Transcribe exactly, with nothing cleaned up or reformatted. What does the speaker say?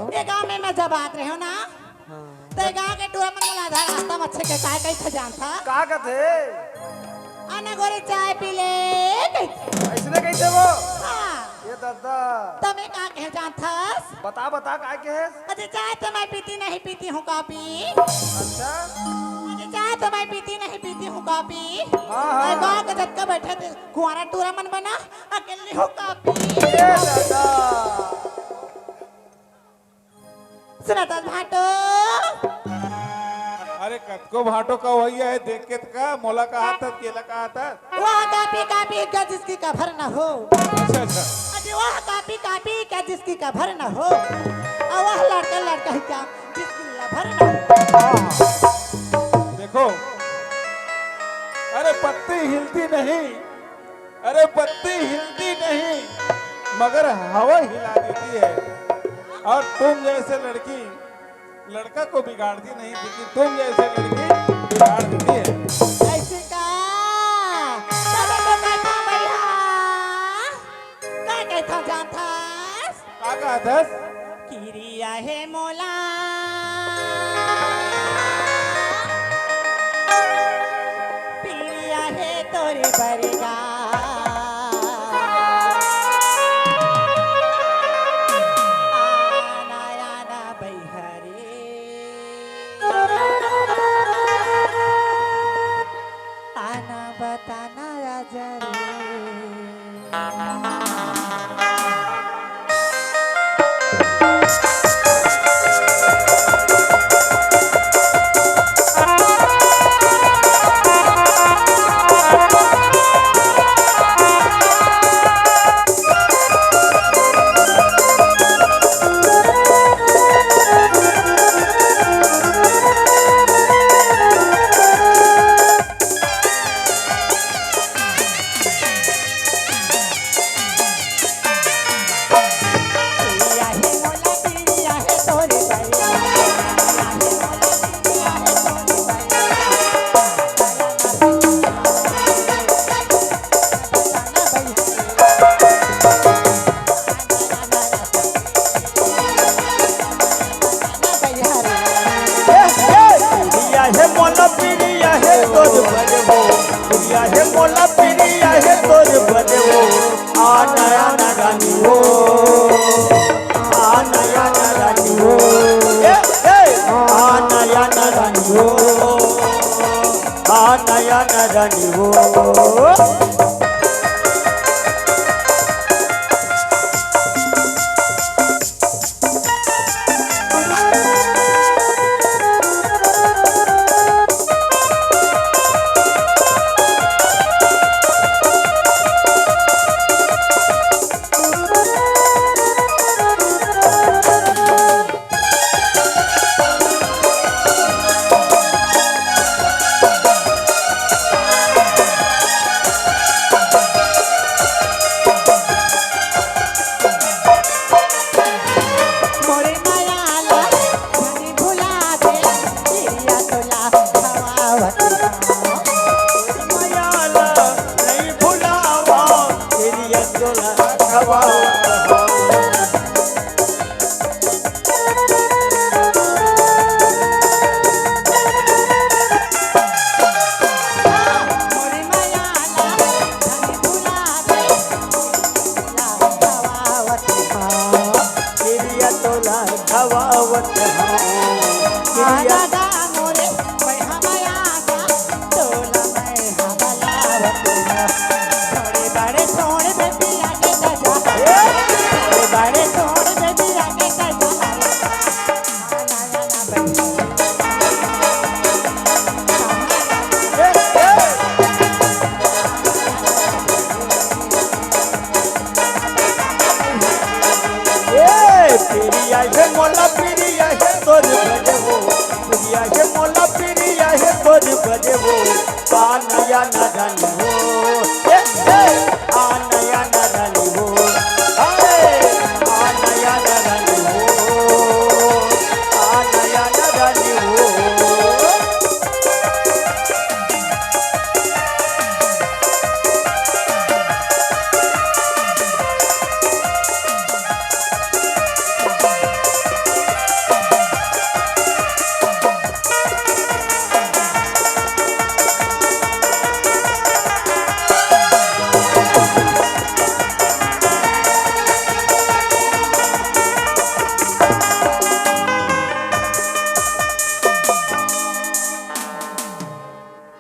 ये गांव में मैं जब आत रहे हो ना, हाँ। तो ये गांव के टूरा मन मला आधा रास्ता म अच्छे के काय कहिथे जानथा? का कथे? आना गोरी चाय पी ले कहिथे। अइसने कहिथे वो? हाँ। ये दादा। त मैं का कहे जानथस? बता, बता, का कहे? अरे चाय तो मैं पीती नहीं, पीती हूँ कॉफी। अच्छा। अरे चाय तो मैं पीती नहीं, पीती हूँ कॉफी। हाँ, हाँ। मैं गांव के जतका बैठे थे, कुंवारा टूरा मन बना, अकेली हूँ कॉफी। ये दादा। सुनत हस भांटो? अरे कतको भांटो का वही है, देख के त का, मोला का आदत, केला का आदत। वह कॉफी, कॉफी क्या जिसकी कबर न हो। अच्छा, अच्छा। अरे वह कॉफी, कॉफी क्या जिसकी कबर न हो। और वह लड़का, लड़का ही क्या जिसकी लभर न हो। हाँ, हाँ। देखो, अरे पत्ती हिलती नहीं, अरे पत्ती हिलती नहीं, मगर हवा हिला देती है। और तुम जैसे लड़की लड़का को बिगाड़ती नहीं, लेकिन तुम जैसे लड़की बिगाड़ देती है। ऐसे का? तबे तो कहता भैया। का कहता जानथस? का कहथस? किरिया हे मोला। पिरिया हे तोरे बरगा। आना, आना, बैहरे। आना, बताना, राजा रे। पिरिया हे मोला पिरिया हे तोर बजबो, पिरिया हे मोला पिरिया हे तोर बजबो। आ नया ना रानी हो, आ नया ना रानी हो, ए, ए, आ नया ना रानी हो, आ नया ना रानी हो। मोरे माया ला नहीं भुला दे, पिरिया तोला खवावत हंव। मोरे माया ला नहीं भुलावा, पिरिया तोला खवावत हंव। मोरे माया ला नहीं भुला दे, पिरिया तोला खवावत हंव। पिरिया तोला खवावत हंव। पिरिया आजा मोरे, मैं हमाया का, तोला मैं हबलावत हंव। छोड़े बाड़े, छोड़ दे पिया के सजा। छोड़े बाड़े, छोड़ दे पिया के सजा। ए, पिरिया हे मोला पिरिया हे तोर बजबो, पिरिया हे मोला पिरिया हे तोर बजबो। आ नया ना रानी हो,